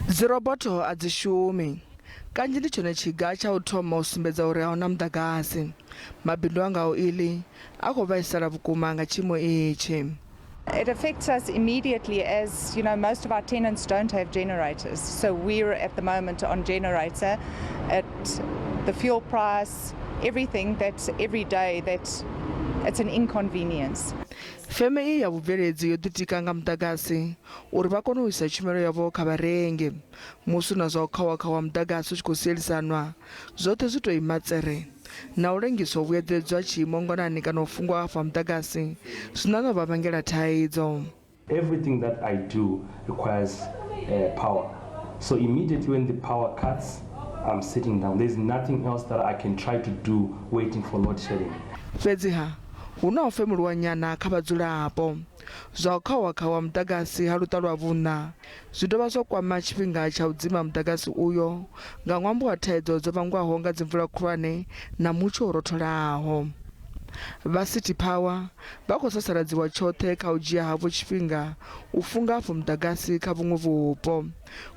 Dzirobotho a dzi shumi. Kanzhi ndi tshone tshiga tsha u thoma u sumbedza uri a huna muḓagasi. Mabindu a ngaho iḽi a khou vhaisala vhukuma nga tshiimo itshi. It affects us immediately as, you know, most of our tenants don't have generators. So we're at the moment on generator at the fuel price, everything that every day that it's an inconvenience. Feme iyi ya vhubveledzi yo ḓitika nga muḓagasi uri vha kone u isa tshumelo yavho kha vharengi. Musi hu na zwa u khauwa-khauwa muḓagasi u tshi khou sielisanwa, zwoṱhe zwi tou ima tsere. Na u lengiswa u vhuyedzedzwa tshiimo ngonani kana u fungwa hafhu ha muḓagasi zwi ṋaṋa u vha vhangela thaidzo. Everything that I do requires power. So immediately when the power cuts, I'm sitting down. There's nothing else that I can try to do waiting for load shedding. Fhedziha, hu na u femuluwa nyana kha vhadzulapo. Zwa u khauwa-khauwa muḓagasi ha luṱa lwa vhuṋa zwi dovha zwa kwama tshifhinga tsha u dzima muḓagasi uyo nga ṅwambo wa thaidzo dzo vhangwaho nga dzimvula khulwane na mutsho u rotholaho. Vha City Power vha khou sasaladziwa tshoṱhe kha u dzhia havho tshifhinga u funga hafhu muḓagasi kha vhuṅwe vhupo.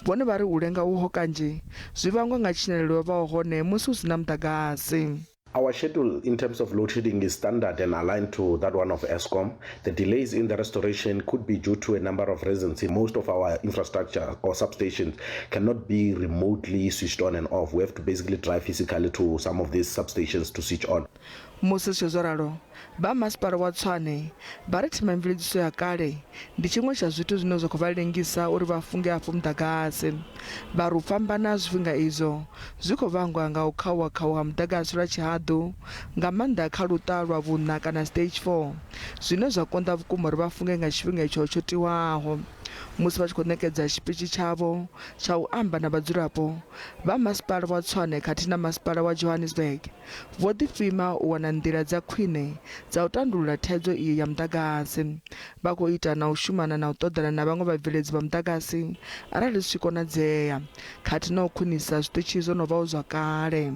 Vhone vha ri u lenga uho kanzhi zwi vhangwa nga tshinyalelo yo vhaho hone musi hu si na muḓagasi. Our schedule in terms of load shedding is standard and aligned to that one of Eskom. The delays in the restoration could be due to a number of reasons. Most of our infrastructure or substations cannot be remotely switched on and off. We have to basically drive physically to some of these substations to switch on. Musi zwi zwo ralo, vha masipala wa Tshwane vha ri themamveledziso ya kale ndi tshiṅwe tsha zwithu zwine zwa khou vha lengisa uri vha funge hafhu muḓagasi. Vha ri u fhambana ha zwifhinga izwo zwi khou vhangwa nga u khauwa-khauwa ha muḓagasi lwa tshihaḓu, nga maanḓa kha luṱa lwa vhuṋa kana stage 4, zwine zwa konḓa vhukuma uri vha funge nga tshifhinga itsho tsho tiwaho. Musi vha tshi khou ṋekedza tshipitshi tshavho tsha u amba na vhadzulapo, vha masipala wa Tshwane khathihi na masipala wa Johannesburg vho ḓifhima u wana nḓila dza khwine dza u tandulula thaidzo iyi ya muḓagasi. Vha khou ita na u shumana na u ṱoḓana na vhaṅwe vhabveledzi vha muḓagasi arali zwi tshi konadzea, khathihi na u khwinisa zwiṱitshi zwo no vhaho zwa kale.